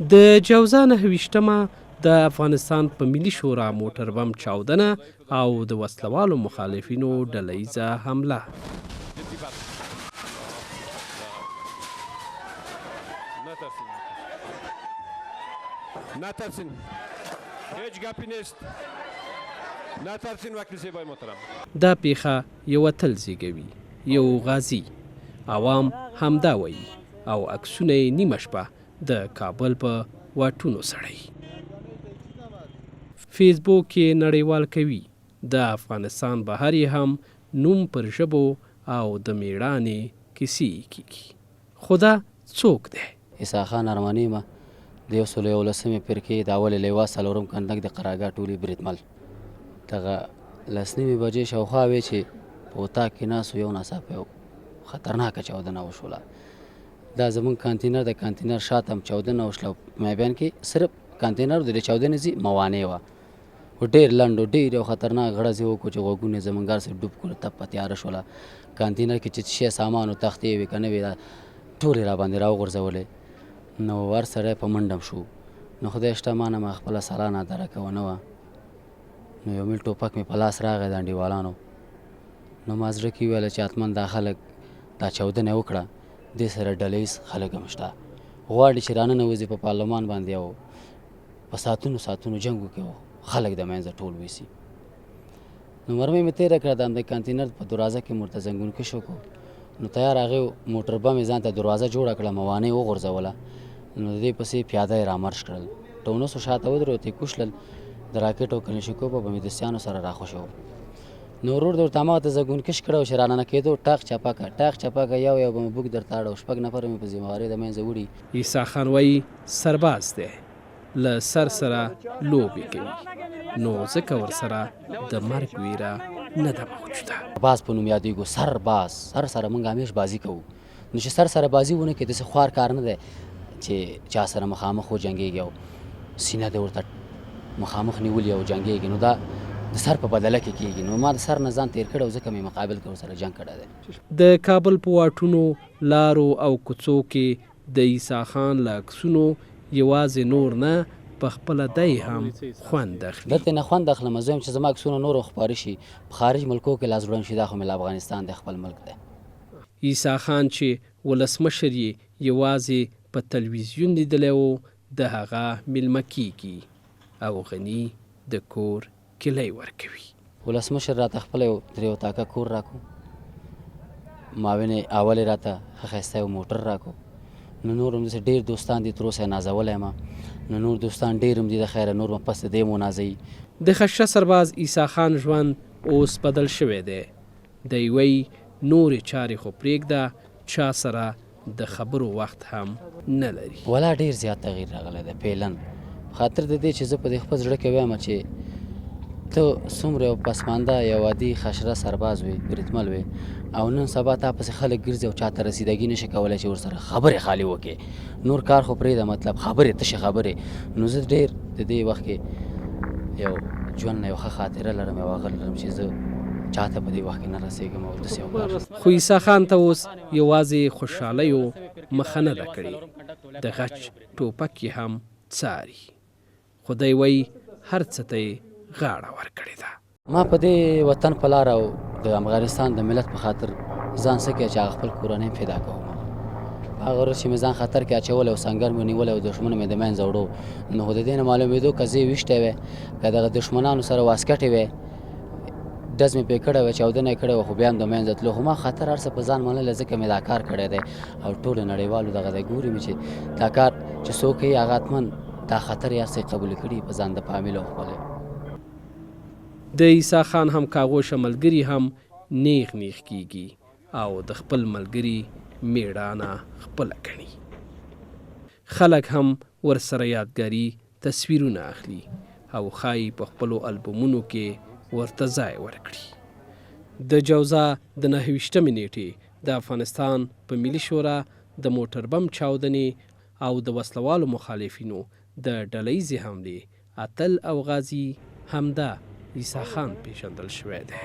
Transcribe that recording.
د جوزا 29مه د افغانستان په ملي شورا موټر بم چاودنه او د وسلوالو مخالفینو ډله ییزه حمله. دا پیښه یو اتل زیږوي، یو غازي. عوام همدا وایي او عکسونه یې نیمه شپه د کابل په واټونو سړوي. فیسبوک یې نړیوال کوي، د افغانستان بهر یې هم نوم پر ژبو او د میړانې کیسې یې کیږي. خو دا څوک دی؟ عیسی خان ارماني یم، د یو سلو یولسمې فرقې د اولې لوا څلورم کندک د قرارګاه ټولي بریدمل. دغه لس نیمې بجې شاوخوا وې چې په اتاق کې ناست وو، یو ناڅاپه یو خطرناکه چاودنه وشوله. دا زمونږ کانتینر د کانتینر شاته هم چاودنه وشوله او په میابیان کې صرف کانتینر د دې چاودنې ځي موانع وه. خو ډېر لنډ و، ډېر یو خطرناک غړز یې وکړو چې غوږونه یې زمونږ هر څه ډوب کړو، تپه تیاره شوله. کانتینر کې چې څه شی سامان و، تختې وې که نه وې، دا ټولې راباندې راوغورځولې. نو هر سړی په منډه شو. نو خدای شته ما نه ما خپله سلا نادرکه ونه وه. نو یو میل ټوپک مې په لاس راغی د انډیوالانو. نو ما زړه کې وویل چې حتما دا خلک دا چاودنه وکړه، دې سره ډله ییز خلک هم شته، غواړي چې راننوځي په پارلمان باندې او په ساعتونو ساعتونو جنګ وکړي او خلک د منځه ټول ویسي. نو مرمۍ مې تېره کړه، د همدې کانتینر په دروازه کې مې ورته زنګون کش وکړو. نو تیار هغې موټر بم یې ځان ته دروازه جوړه کړه، موانع وغورځوله. نو د دې پسې پیاده یې رامرش کړل، ټونسو شاته ودرېدو، ته یې کوشلل د راکټ او کلنشیکوپه به مې دوستیانو سره راخوشې وو. نو ورور د ورته هماغه ته زنګون کش کړی و چې راننه کېدو، ټاق چپکه ټاق چپکه یو یو به مې بوک درته اړو، شپږ نفره مې په ذمه وارۍ د منځه وړي. عیسی خان وایي سرباز دی، له سر سره لوبې کوي، نو ځکه ورسره د مرګ ویره نه ده موجوده. باز په نوم یادېږو، سر باز، سر سره مونږ همیش بازي کوو، نو چې سر سره بازي ونه کړې داسې خوار کار نه دی چې چا سره مخامخ وجنګېږي او سینه دې ورته مخامخ نیولي او جنګېږي، نو دا د سر په بدله کې کېږي. نو ما د سر نه ځان تېر کړی او ځکه مې مقابل کې ورسره جنګ کړی دی. د کابل په واټونو، لارو او کوڅو کې د عیسی خان له عکسونو یوازې نور نه، په خپله دی هم خوند اخلي. دلته نه خوند اخلم، زه وایم چې زما عکسونه نور هم خپاره شي، په خارج ملکو کې لا ځوړند شي، دا خو مې له افغانستان دی، خپل ملک دی. عیسی خان چې ولسمشر یې یوازې په تلویزیون لیدلی و، د هغه میلمه کیږي او غني د کور کیلۍ ورکوي. ولسمشر راته خپل یو درې اتاقه کور راکړو، معاون اول یې راته ښه ښایسته یو موټر راکړو. نو نور هم داسې ډېر دوستان دي، تر اوسه یې نازولی یم. نو نور دوستان ډېر هم دي د خیره، نور به پس د دې هم ونازوي. د خشره سرباز عیسی خان ژوند اوس بدل شوی دی. دی وایي نورې چارې خو پرېږده، چا سره د خبرو وخت هم نه لري. ولا ډېر زیات تغیر راغلی دی فعلا، په خاطر د دې چې زه په دې خپل زړه کې وایم چې ته څومره یو پسمانده یو عادي خشره سرباز وې، بریدمل وې، او نن سبا تا پسې خلک ګرځي او چاته رسیدګي نشي کولی چې ورسره خبرې خالي وکړې، نور کار خو پرېږده، مطلب خبرې تشې خبرې. نو زه ډېر د دې وخت کې یو ژوند نه یو ښه خاطره لرم، یو هغه لرم چې زه چاته په دې وخت کې نه رسېږم او داسې یو کار. خو عیسی خان ته اوس یوازې خوشحالیو مخه نه ده کړې، د غچ ټوپک یې هم څاري، خو دی وایي هر څه ته یې غاړه ورکړې ده. ما په دې وطن په لار او د افغانستان د ملت په خاطر ځان څه کې چې هغه خپل کورنۍ هم فدا کوم. هغه ورځ چې مې ځان خطر کې اچولی او سنګر مې نیولی او دښمن مې د منځه وړو، نو خو د دې نه معلومېدو که زه یې ویشتی وی، که دغه دښمنانو سره واسکټې وی، ډز مې پرې کړی وی، چاودنه یې کړې وه، خو بیا هم د منځه تلو. خو ما خطر هر څه په ځان منلی، ځکه مې دا کار کړی دی او ټولو نړیوالو دغه دی ګوري مې چې دا کار چې څوک کوي هغه حتما دا خطر یې هر څه قبول کړي په ځان د فامیل او خپلې. د عیسی خان همکاغوشه ملګري هم نیغ نیغ کیږي او د خپل ملګري میړانه خپله ګڼي. خلک هم ورسره یادګاري تصویرونه اخلي او ښايي په خپلو البومونو کې ورته ځای ورکړي. د جوزا د 29مې نېټې د افغانستان په ملي شورا د موټربم چاودنې او د وسله والو مخالفینو د ډله ییزې حملې اتل او غازي همدا عیسی خان پېژندل شوی دی.